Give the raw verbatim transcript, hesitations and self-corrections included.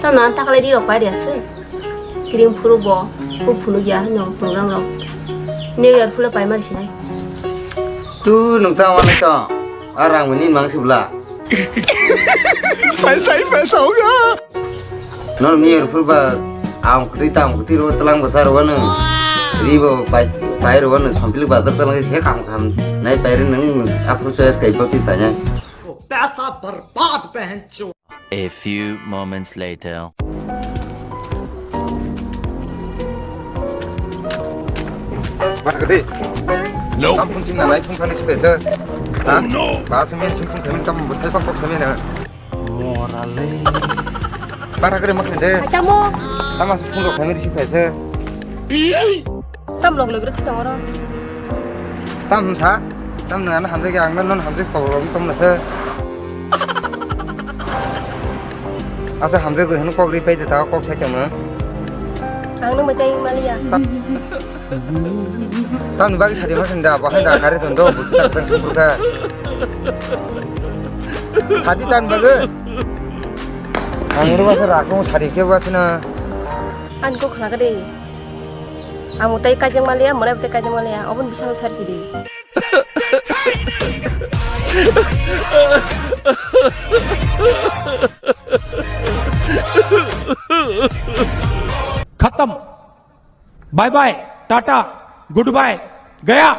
Na takalai di rok pai dia se. Kiring phuru bo, ku phunu ya no program rok. New Year phula pai mari sinai. Tu nung ta wani to. Arang mani mang sibla. Paisa hi paisa hoga. No New Year phuru ba ang kri ta ang kri ro talang basar wano. Ri bo pai pai ro wano sampili badar talang se kam kam. Nai pai ri nung apru choice kai pa pi pa nai. A few moments later. Mat gede. No. Tam phone ching na nai phone phani se pesa. Ha? Oh, no. Ba se men ching phone phani tam thai pang kok se men. Morale. Bara gede mak de. Tamo. Tama se phone rok phani se pesa. Tam log log rwkhe tongo oro. Tam sa, tam nang ano hamjak ya, ang non hamjak kok rok tong nasa. Asa hamjak goi hino kok ri pai de ta kok sai tong no. Ang nung mai tai maliya. Tam ni bagi sadi masin da, bahai da kari ton do, chak chak sumur ka. Sadi tan bagi. Ang ro basa rakong sadi ke basa na. Ang kok khna ka de. Amo tei kaijak maliya, mwnai bo tei kaijak maliya, oboni bisalo sari sidi. खत्म। Bye bye, tata, goodbye, गया।